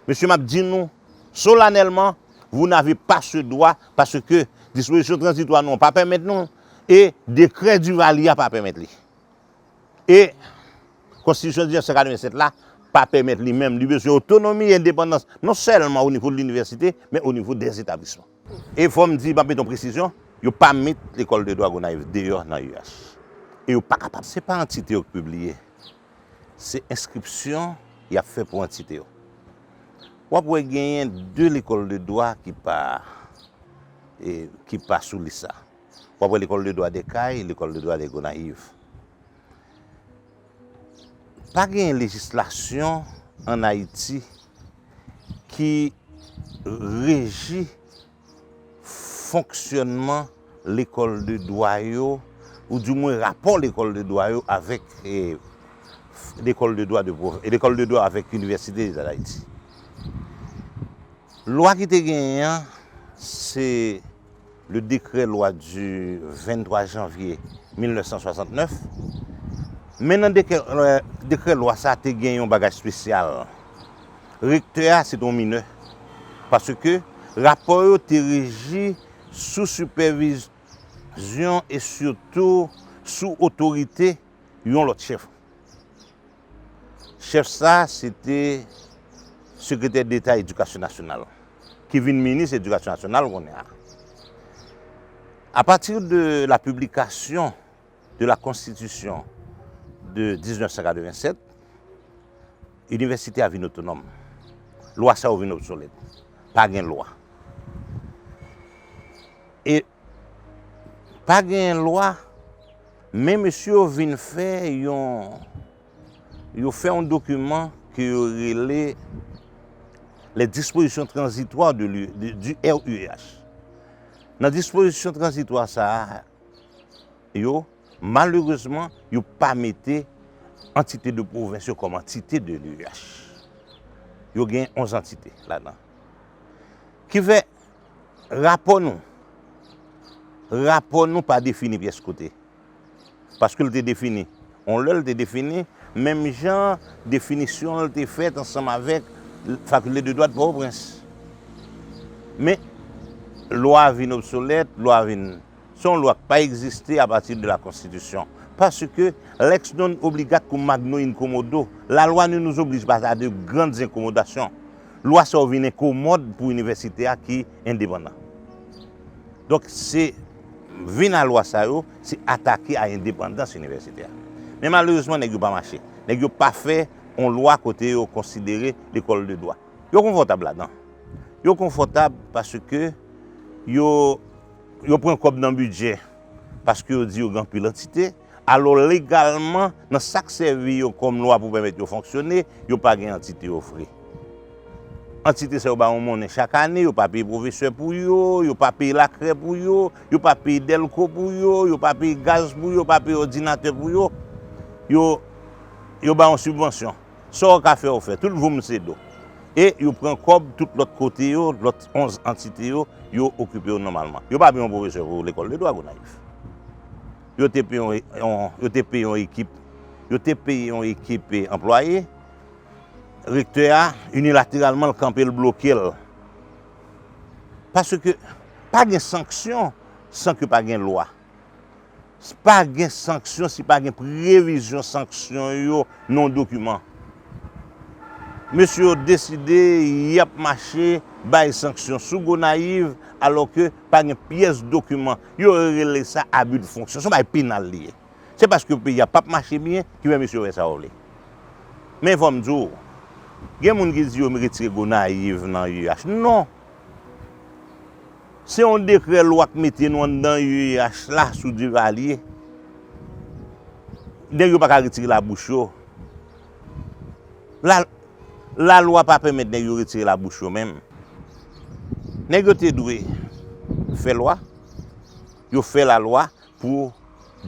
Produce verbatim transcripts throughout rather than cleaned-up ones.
Mesye, m ap di nou solanèlman, vous n'avez pas ce droit, paske dispozisyon tranzitwa nou an pa pèmèt nou, e dekrè Duvalier a pa pèmèt li. E konstitisyon mil nèf san katrevennsèt la pa pèmèt li menm, li bezwen otonomi, endepandans, non sèlman o nivo de linivèsite, men o nivo dèzetablisman. E fò m di, m ap mete yon presizyon, yo pa met lekòl de dwa Gonayiv deyò nan U H. E yo pa kapab. Se pa antite yo k pibliye. Se enskripsyon y ap fè pou antite yo. W ap wè genyen de lekòl de dwa ki pa, e, ki pa sou lis sa. W ap wè lekòl de dwa de Kay, lekòl de dwa de Gonayiv. Pa gen lejislasyon ann Ayiti ki reji fonksyònman lekòl de dwa yo, oudimwen rapò lekòl de dwa yo avèk, e, lekòl de dwa de pwov-, e, lekòl de dwa avèk Inivèsite Leta d Ayiti. Lwa ki te genyen an, se le décret-loi du venntwa janvye mil nèf san swasannnèf. Men nan dekrè, dekrè lwa sa a te gen yon bagay espesyal. Rektè a se te yon minè. Paske rapò yo te reji sou sipèvizyon e sitou sou otorite yon lòt chèf. Chèf sa a, se te Sekretè Deta Edikasyon Nasyonal, ki vin minis Edikasyon Nasyonal kounye a. A pati de la piblikasyon de la Konstitisyon de diznèf san katrevennsèt, inivèsite a vin otonòm. Lwa sa yo vin obsolèt. Pa gen lwa. E pa gen lwa, men mesye yo vin fè yon, yo fè yon dokiman ke yo rele les dispositions transitoires de l'U-, de, du R U E H. Nan dispozisyon tranzitwa sa a, yo, malerezman, yo pa mete antite de pwovens yo kòm antite de l'U E H. Yo gen onz antite ladan. Ki fè rapò nou, rapò nou pa defini pyès kote. Paske l te defini. On lè l te defini, menm jan definisyon l te fèt ansanm avèk Fakilte de Dwa de Pòtoprens. Men, lwa a vin obsolèt, lwa a vin, se yon lwa k pa egziste apati de la Konstitisyon. Paske lex non obligat cum magno incommodo, la loi ne nous oblige pas à de grandes incommodations. Lwa sa yo vin enkomòd pou inivèsite a ki endepandan. Donk, se vin a lwa sa yo, se atake a endepandans inivèsite a. Men malerezman, nèg yo pa mache. Nèg yo pa fè yon lwa kote yo konsidere lekòl de dwa. Yo konfòtab ladan. Yo konfòtab paske yo, yo pran kòb nan bidjè, paske yo di yo gen anpil antite, alò, legalman, nan sa k sèvi yo kòm lwa pou pèmèt yo fonksyone, yo pa gen antite yo vre. Antite sa yo ba yon monnen chak ane, yo pa peye pwofesè pou yo, yo pa peye lakrè pou yo, yo pa peye dèlko pou yo, yo pa peye gaz pou yo, yo pa peye òdinatè pou yo. Yo, yo ba yon sibvansyon. Sa w ka fè, w fè. Tout voum se do. E yo pran kòb tout lòt kote yo, lòt onz antite yo, yo okipe yo nòmalman. Yo pa peye yon pwofesè pou lekòl de dwa Gonayiv. Yo te peye yon, yon, yo te peye yon ekip, yo te peye yon ekip, e, anplwaye. Rektè a, inilateralman, l kanpe, l bloke l. Paske pa gen sanksyon san ke pa gen lwa. Pa gen sanksyon si pa gen previzyon sanksyon yo nan yon dokiman. Mesye yo deside y ap mache bay sanksyon sou Gonayiv, alò ke pa gen pyès dokiman. Yo rele sa abi de fonksyon. Se yon bagay penal li ye. Se paske peyi a p ap mache byen ki fè mesye yo fè sa yo vle. Men fò m di w, gen moun ki di yo retire Gonayiv nan U E H. Non! Se yon dekrè lwa k mete nou anndan U E H la sou Duvalier. Nèg yo pa ka retire labouch yo. La, lalwa pa pèmèt nèg yo retire labouch yo menm. Nèg yo te dwe fè lwa, yo fè lalwa pou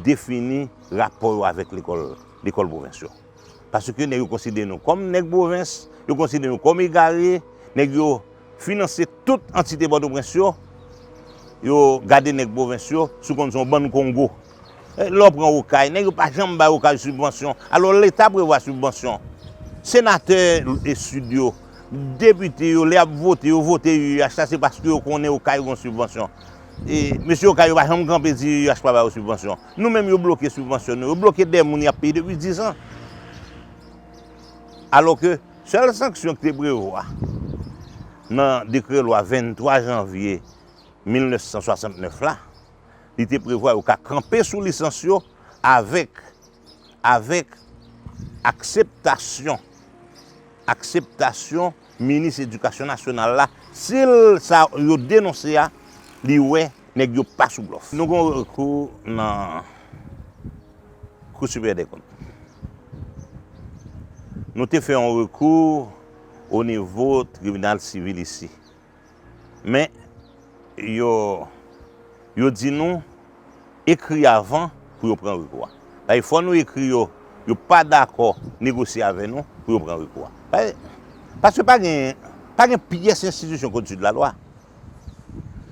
defini rapò yo avèk lekòl, lekòl pwovens yo. Paske nèg yo konsidere nou kòm nèg pwovens, yo konsidere nou kòm egare, nèg yo finanse tout antite Pòtoprens yo, yo gade nèg pwovens yo sou konn se yon bann Kongo. E, lè w pran Okay, nèg yo pa janm bay Okay sibvansyon, alò Leta prevwa sibvansyon. Senatè e Sid yo, Depite yo, lè y ap vote, yo vote U E H, sa se paske yo konnen yo kay gon sibvansyon. E mesye yo kay yo pa janm kanpe di U E H pa ba yo sibvansyon. Nou menm yo bloke sibvansyon nou, yo bloke dè moun y ap peye depi dis an. Alòske sèl sanksyon ki te prevwa nan dekrè lwa venntwa janvye mil nèf san swasantnèf la, li te prevwa yo ka kanpe sou lisans yo avèk, avèk akseptasyon, akseptasyon minis edikasyon nasyonal la, si l sa yo denonse a, li wè nèg yo pa sou blòf. Nou gen yon rekou nan Kou Siperyè dè Kont. Nou te fè yon rekou o nivo tribinal sivil isi. Men, yo, yo di nou ekri avan pou yo pran rekou a. Paske fò nou ekri yo, yo pa dakò negosye avè nou pou yo pran rekou a. Pa-, paske pa gen, pa gen pyès enstitisyon k odsi de lalwa.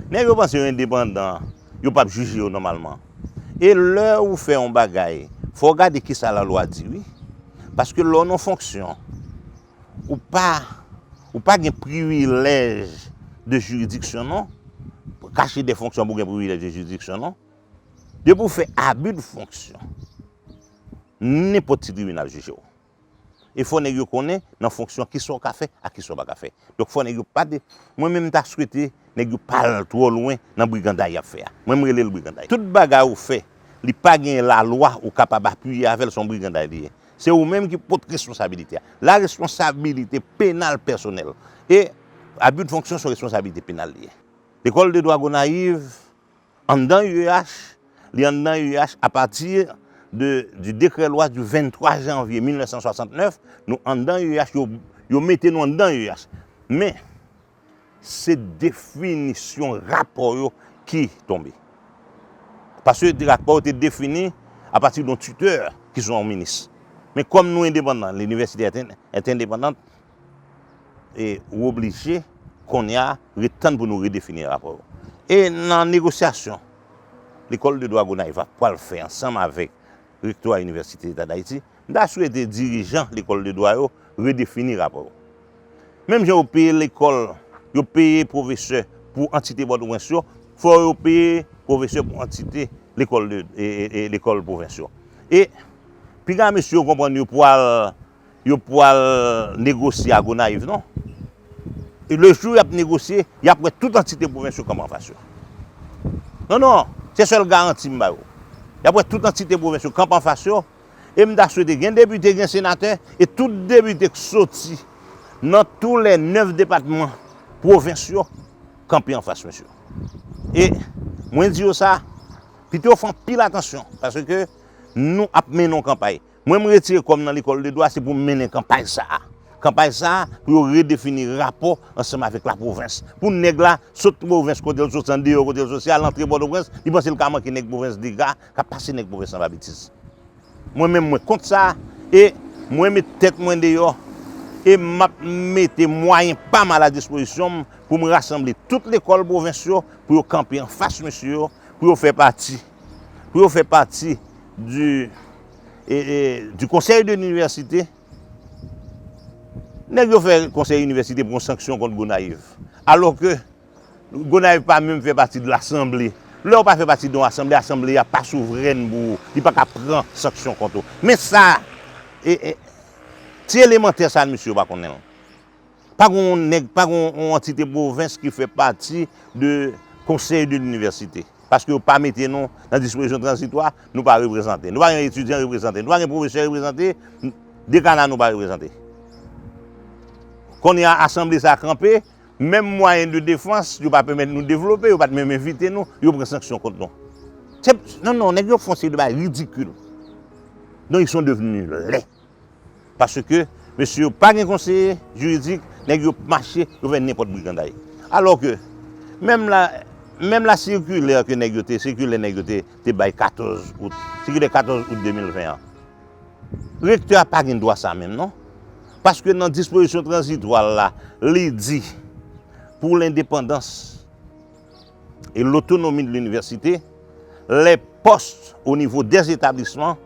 Nèg yo panse yo endepandan, yo p ap jije yo nòmalman. E lè ou fè yon bagay, fò w gade kisa lalwa di, wi. Paske lè w nan fonksyon, ou pa, ou pa gen privilèj de jiridiksyon, non. Kache de fonksyon pou gen privilèj de jiridiksyon, non. Depi w fè abi de fonksyon, nenpòt ti tribinal jije w. E fò nèg yo konnen nan fonksyon kisa w ka fè ak kisa w pa ka fè. Donk fò nèg yo pa de, mwen menm m ta swete nèg yo pa al twò lwen nan briganday y ap fè a. Mwen m rele l briganday. Tout bagay ou fè, li pa gen lalwa ou kapab apiye avè l, se yon briganday li ye. Se ou menm ki pot responsabilite a. La responsabilité pénale personnelle. E abi de fonksyon se yon responsabilite penal li ye. Lekòl de dwa Gonayiv anndan U E H, li anndan U E H apati de, du décret loi du venntwa janvye mil nèf san swasantnèf, nou anndan U E H, yo, yo mete nou anndan U E H. Men, se definisyon rapò yo ki tonbe. Paske rapò yo te defini apati de yon titè ki se yon minis. Men kòm nou endepandan, l'université est, est indépendante, e ou oblije, kounye a, ret tann pou nou redefini rapò yo. E nan negosyasyon lekòl de dwa Gonayiv ap pral fè ansanm avèk rektwa Inivèsite Leta d Ayiti, m ta swete dirijan lekòl de dwa yo redefini rapò yo. Menm jan yo peye lekòl, yo peye pwofesè pou antite Pòtoprens yo, fò yo peye pwofesè pou antite lekòl de, e, e, e, lekòl pwovens yo. E piga mesye yo konprann yo pwal yo pwal negosye a Gonayiv, non. E le jou y ap negosye, y ap wè tout antite pwovens yo kanpe anfas yo. Non, non, se sèl garanti m ba yo. Y ap wè tout antite pwovens yo kanpe anfas yo, e m ta swete gen depite, gen senatè, e tout depite k soti nan tou lè nèf depatman pwovens yo kanpe anfas mesye yo. E mwen di yo sa, pito yo fè anpil atansyon, paske nou ap mennen yon kanpay. Mwen, m retire kò m nan lekòl de dwa, se pou m mennen kanpay sa a. Kanpay sa a, pou yo redefini rapò ansanm avèk lapwovens. Pou nèg la sot pwovens kote l soti, andeyò kote l soti, al antre Pòtoprens, li panse l ka manke nèg pwovens dega, k ap pase nèg pwovens anba betiz. Mwen menm, mwen kont sa, e mwen met tèt mwen deyò, e m ap mete mwayen pa m a la dispozisyon m pou m rasanble tout lekòl pwovens yo, pou yo kanpe anfas mesye yo, pou yo fè pati, pou yo fè pati du, e, e, du conseil de l'université. Nèg yo fè konsèy inivèsite pran sanksyon kont Gonayiv. Alòske Gonayiv pa menm fè pati de lasanble. Lè w pa fè pati de yon asanble, asanble a pa souvrèn pou ou. Li pa ka pran sanksyon kont ou. Men sa, e, e, ti elemantè sa, misye yo pa konnen l. Pa gen yon nèg, pa gen yon antite pwovens ki fè pati de konsèy de linivèsite. Paske yo pa mete nou nan dispozisyon tranzitwa, nou pa reprezante. Nou pa gen etidyan reprezante, nou pa gen pwofesè reprezante, dekana nou pa reprezante. Kounye a, asanble sa kanpe, menm mwayen de defans, yo pa pèmèt nou devlope, yo pa t menm envite nou, yo pran sanksyon kont nou. Se, non, non, nèg yo fè yon seri de bagay ridikil. Donc, ils sont devenus laids. Paske mesye yo pa gen konseye jiridik, nèg yo mache, yo fè nenpòt briganday. Alòske, menm la, menm la sikilè ke nèg yo te, sikilè nèg yo te, te bay katòz out, sikilè katòz out de mil ven an. Rektè a pa gen dwa sa menm, non. Paske nan dispozisyon tranzitwa la, li di, pour l'indépendance et l'autonomie de l'université, les postes au niveau des établissements,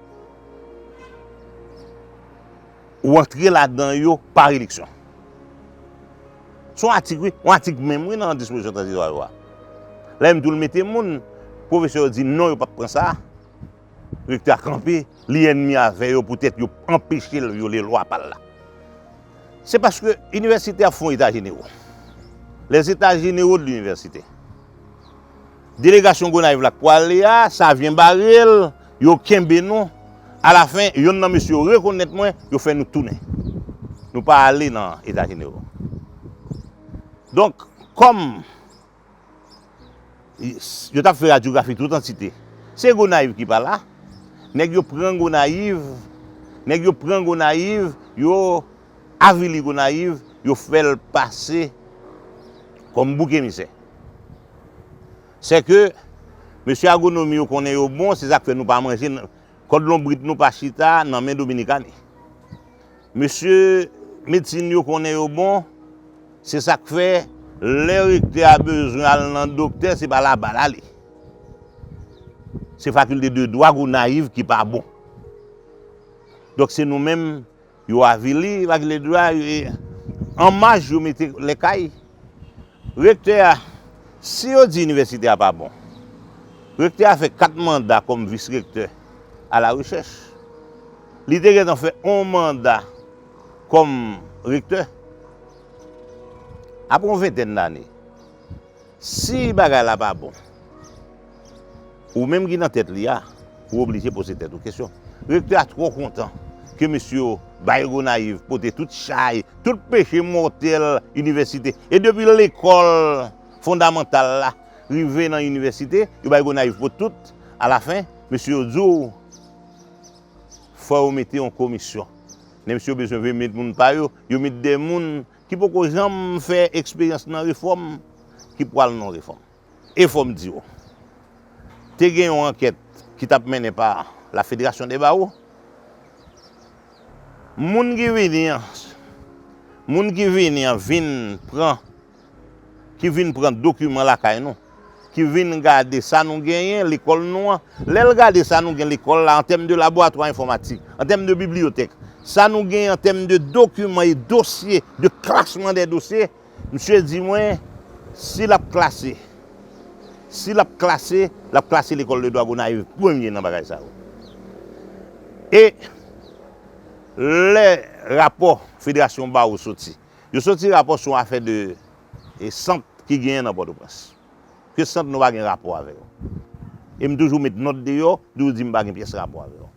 ou antre ladan yo par eleksyon. Se yon atik, wi, yon atik menm, wi, nan dispozisyon tranzitwa yo a. Lè m di w l mete moun, pwofesè yo di non, yo p ap pran sa. Rektè a kanpe, li ènmi avè yo poutèt yo anpeche l vyole lwa pa l la. Se paske inivèsite ap fè yon eta jenewo. Les états généraux de l'université. Delegasyon Gonayiv la k pwale a, Savyen bare l, yo kenbe nou. Alafen, yonn nan mesye yo rekonèt mwen, yo fè nou tounen. Nou pa ale nan eta jenewo. Donk, kòm yo t ap fè radyografi tout antite, se Gonayiv ki pa la. Nèg yo pran Gonayiv, nèg yo pran Gonayiv, yo avili Gonayiv, yo fè l pase kòm bouk emisè. Sèke mesye agwonomi yo konnen yo bon, se sa k fè nou pa manje, kòd lonbrit nou pa chita nan men Dominikani. Mesye medsin yo konnen yo bon, se sa k fè lè rektè a bezwen al nan doktè, se pa laba l ale. Se fakilte de dwa Gonayiv ki pa bon. Donk se nou menm yo avili, fakilte de dwa, e, an maj yo mete lèkay. Rektè a, si yo di inivèsite a pa bon, rektè a fè kat manda kòm vis rektè a la rechèch. Li te gentan fè yon manda kòm rektè. Apre yon ventèn dane, si bagay la pa bon, ou menm ki nan tèt li a, ou oblije poze tèt ou kesyon. Rektè a twò kontan ke mesye yo bay Gonayiv pote tout chay, tout peche mòtèl inivèsite. E depi lekòl fondamantal la rive nan inivèsite, yo bay Gonayiv pote tout. Alafen, mesye yo di w, fò yo mete yon komisyon. Lè mesye yo bezwen vin met moun pa yo, yo met de moun ki poko janm fè eksperyans nan refòm, ki pral nan refòm. E fò m di w, te gen yon ankèt ki t ap mennen pa la Fédération des Barreaux. Moun ki vini an, moun ki vini an vin pran, ki vin pran dokiman lakay nou, ki vin gade sa nou genyen, lekòl nou an. Lè l gade sa nou gen lekòl la, an tèm de laboratwa enfòmatik, an tèm de bibliyotèk, sa nou genyen an tèm de dokiman e dosye, de klasman de dosye, misye di mwen, si l ap klase, si l ap klase, l ap klase lekòl de dwa Gonayiv premye nan bagay sa yo. E lè rapò Federasyon Bawo soti, yo soti rapò sou afè de, e, sant ki genyen nan Pòtoprens. Ke sant nou pa gen rapò avè yo. E m toujou met nòt deyò, toujou di m pa gen pyès rapò avè yo.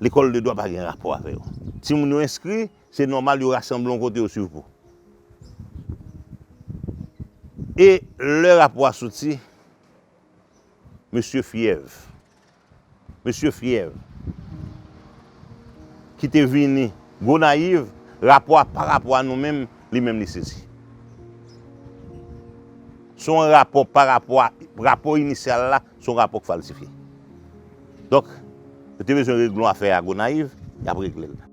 Lekòl de dwa pa gen rapò avè yo. Timoun yo enskri, se nòmal yo rasanble yon kote yo swiv kou. E lè rapò a soti, mesye Fyèv, mesye Fyèv, ki te vini Gonayiv, rapò a pa rapò a nou menm, li menm li sezi. Se yon rapò pa rapò a, rapò inisyal la, se yon rapò k falsifye. Donk, yo te bezwen regle yon afè a Gonayiv, y ap regle l.